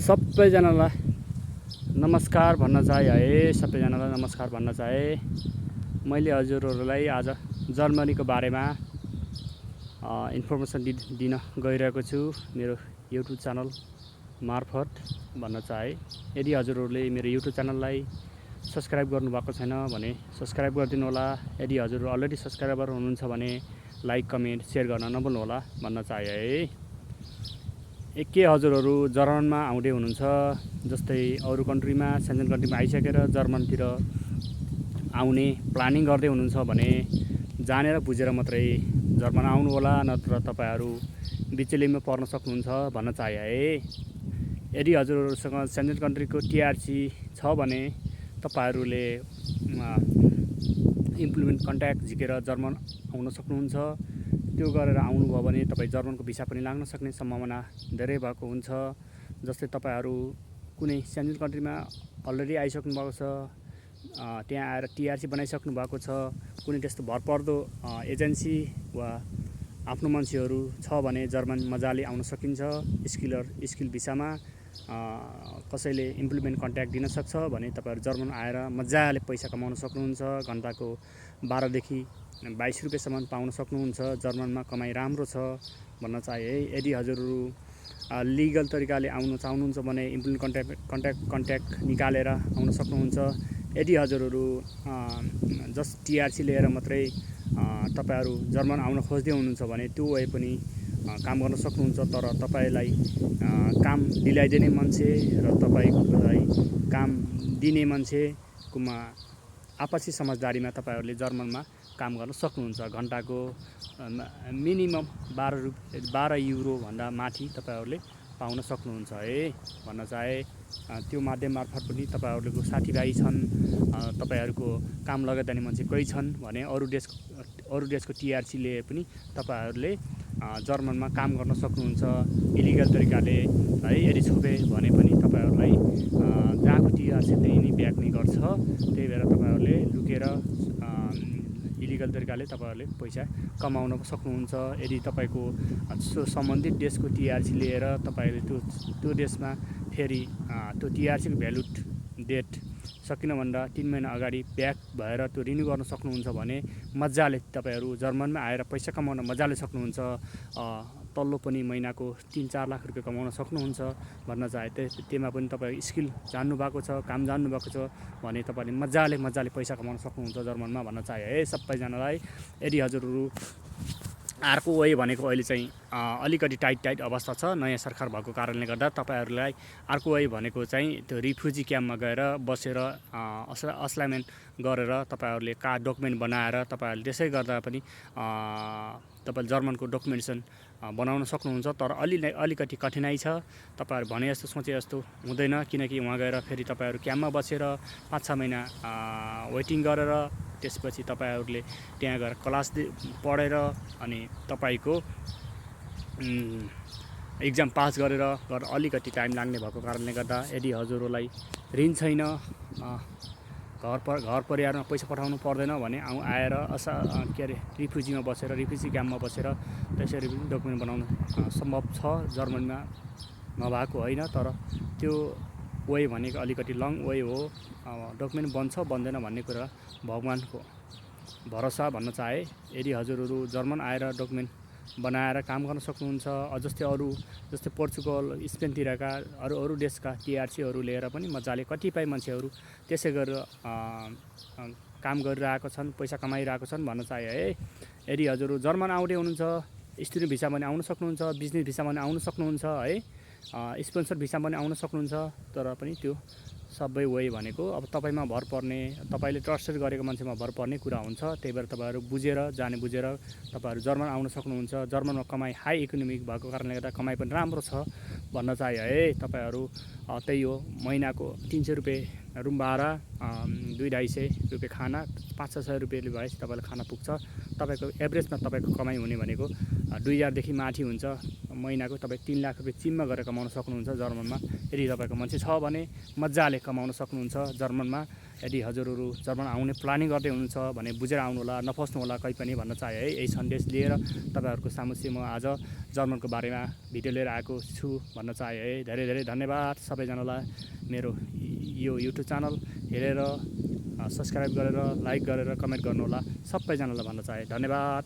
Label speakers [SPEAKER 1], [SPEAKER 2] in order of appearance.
[SPEAKER 1] सबैजनालाई नमस्कार भन्न चाहे है। सबैजनालाई नमस्कार भन्न चाहे। मैले हजुरहरूलाई आज जर्मनीको बारेमा इन्फर्मेसन दिन गइरहेको छु मेरो युट्युब च्यानल मार्फत भन्न चाहे। यदि हजुरहरूले मेरो युट्युब च्यानललाई सब्सक्राइब गर्नुभएको छैन भने सब्सक्राइब गरिदिनु होला। यदि हजुरहरू अलरेडी सब्सक्राइबर हुनुहुन्छ भने लाइक कमेन्ट सेयर गर्न नभुल्नु होला भन्न चाहे है। के हजुरहरू जर्मनमा आउँदै हुनुहुन्छ, जस्तै अरू कन्ट्रीमा सेन्जन कन्ट्रीमा आइसकेर जर्मनतिर आउने प्लानिङ गर्दै हुनुहुन्छ भने जानेर बुझेर मात्रै जर्मन आउनु होला, नत्र तपाईहरू बिचलीमा पर्न सक्नुहुन्छ भन्न चाहे है। यदि हजुरहरूसँग सेन्जन कन्ट्रीको टिआरसी छ भने तपाईहरूले इम्प्लिमेन्ट कन्ट्याक्ट झिकेर जर्मन आउन सक्नुहुन्छ। त्यो गरेर आउनुभयो भने तपाईँ जर्मनको भिसा पनि लाग्न सक्ने सम्भावना धेरै भएको हुन्छ। जस्तै तपाईहरू कुनै सेन्जन कन्ट्रीमा अलरेडी आइसक्नु भएको छ, त्यहाँ आएर टिआरसी बनाइसक्नु भएको छ, कुनै त्यस्तो भरपर्दो एजेन्सी वा आफ्नो मान्छेहरू छ भने जर्मन मजाले आउन सकिन्छ। स्किल भिसामा कसैले इम्प्लिमेन्ट कन्ट्याक्ट दिन सक्छ भने तपाईहरू जर्मन आएर मजाले पैसा कमाउन सक्नुहुन्छ। घन्टाको 12 देखि 22 रुपियाँसम्म पाउन सक्नुहुन्छ। जर्मनमा कमाइ राम्रो छ भन्न चाहे है। यदि हजुरहरू लिगल तरिकाले आउन चाहनुहुन्छ भने इम्प्लिमेन्ट कन्ट्याक्ट निकालेर आउन सक्नुहुन्छ। यदि हजुरहरू जस्ट टिआरसी लिएर मात्रै तपाईहरू जर्मन आउन खोज्दै हुनुहुन्छ भने त्यो वे पनि काम गर्न सक्नुहुन्छ। तर तपाईलाई काम दिलाइदिने मान्छे र तपाईलाई काम दिने मान्छेकोमा आपसी समझदारीमा तपाईहरूले जर्मनमा काम गर्न सक्नुहुन्छ। घन्टाको मिनिमम 12 युरो भन्दा माथि तपाईहरूले पाउन सक्नुहुन्छ है भन्न चाहे। त्यो माध्यम मार्फत पनि तपाईहरूको साथीभाइ छन्, तपाईहरूको काम लगाइदिने मान्छे कोही छन् भने अरू देशको टिआरसी लिए पनि तपाईहरूले जर्मनमा काम गर्न सक्नुहुन्छ इलिगल तरिकाले है। यदि छोपे भने पनि तपाईहरूलाई जहाँको टिआरसी त्यही नै ब्याक नै गर्छ। त्यही भएर तपाईहरूले लुकेर इलिगल तरिकाले तपाईहरूले पैसा कमाउन सक्नुहुन्छ। यदि तपाईको सम्बन्धित देशको टिआरसी लिएर तपाईले त्यो देशमा फेरि त्यो टिआरसीको भ्यालिड डेट सकिनुभन्दा 3 महिना अगाडि ब्याक भएर त्यो रिन्यू गर्न सक्नुहुन्छ भने मजाले तपाईहरू जर्मनमा आएर पैसा कमाउन मजाले सक्नुहुन्छ। तल्लो पनि महिनाको 3-4 लाख रुपियाँ कमाउन सक्नुहुन्छ भन्न चाहे। त्यसमा पनि तपाईँ स्किल जान्नु भएको छ, काम जान्नु भएको छ भने तपाईले मजाले पैसा कमाउन सक्नुहुन्छ जर्मनमा भन्न चाहे है सबैजनालाई। यदि हजुरहरू अर्को वे भनेको अहिले चाहिँ अलिकति टाइट अवस्था छ नयाँ सरकार भएको कारणले गर्दा तपाईहरूलाई अर्को वे भनेको चाहिँ त्यो रिफ्युजी क्याम्पमा गएर बसेर असाइनमेन्ट गरेर तपाईहरूले डकुमेन्ट बनाएर तपाईहरूले त्यसै गर्दा पनि तपाईले जर्मनको डकुमेन्टेसन बनाउन सक्नुहुन्छ। तर अलिकति कठिनाइ छ। तपाईहरू भने जस्तो सोचे जस्तो हुँदैन, किनकि वहाँ गएर फेरि तपाईहरू क्याम्पमा बसेर 5-6 महिना वेटिङ गरेर त्यसपछि तपाईहरूले त्यहाँ गएर क्लास पढेर अनि तपाईको एक्जाम पास गरेर अलिकति टाइम लाग्ने भएको कारणले गर्दा यदि हजुरहरूलाई ऋण छैन, घर परिवारमा पैसा पठाउनु पर्दैन भने आएर रिफ्युजीमा बसेर रिफ्युजी क्याम्पमा बसेर त्यसरी पनि डकुमेन्ट बनाउन सम्भव छ। जर्मनमा नभएको होइन, तर त्यो वे भनेको अलिकति लङ वे हो। डकुमेन्ट बन्छ बन्दैन भन्ने कुरा भगवानको भरोसा भन्न चाहे। यदि हजुरहरू जर्मन आएर डकुमेन्ट बनाएर काम गर्न सक्नुहुन्छ। जस्तै पोर्चुगल, स्पेनतिरका अरू देशका टिआरसीहरू लिएर पनि मजाले कतिपय मान्छेहरू त्यसै गरेर काम गरिरहेको छन्, पैसा कमाइरहेको छन् भन्न चाहे है। यदि हजुरहरू जर्मन आउँदै हुनुहुन्छ, स्टुडेन्ट भिसा पनि आउन सक्नुहुन्छ, बिजनेस भिसा पनि आउन सक्नुहुन्छ है, स्पोन्सर भिसा पनि आउन सक्नुहुन्छ। तर पनि त्यो सबै वे भनेको अब तपाईमा भर पर्ने, तपाईले ट्रस्टेड गरेको मान्छेमा भर पर्ने कुरा हुन्छ। त्यही भएर तपाईहरू जाने बुझेर तपाईहरू जर्मन आउन सक्नुहुन्छ। जर्मनमा कमाइ हाई इकोनोमिक भएको कारणले गर्दा कमाइ पनि राम्रो छ भन्न चाहे है। तपाईहरू त्यही हो, महिनाको 300 रुपियाँ रुम भाडा, 200-250 रुपियाँ खाना, 500-600 रुपियाँले भएपछि तपाईँलाई खाना पुग्छ। तपाईँको एभरेजमा तपाईँको कमाइ हुने भनेको 2000 देखि माथि हुन्छ महिनाको तपाईँ 3 लाख रुपियाँ चिममा गरेर कमाउन सक्नुहुन्छ जर्मनमा। यदि तपाईँको मान्छे छ भने मजाले कमाउन सक्नुहुन्छ जर्मनमा। यदि हजुरहरू जर्मन आउने प्लानिङ गर्दै हुनुहुन्छ भने बुझेर आउनु होला, नफस्नु होला कहीँ पनि भन्न चाहे है। यही सन्देश लिएर तपाईँहरूको सामु चाहिँ म आज जर्मनको बारेमा भिडियो लिएर आएको छु भन्न चाहे है। धेरै धेरै धन्यवाद सबैजनालाई मेरो यो युट्युब च्यानल हेरेर सब्सक्राइब गरेर लाइक गरेर कमेन्ट गर्नुहोला सबैजनालाई भन्न चाहे। धन्यवाद।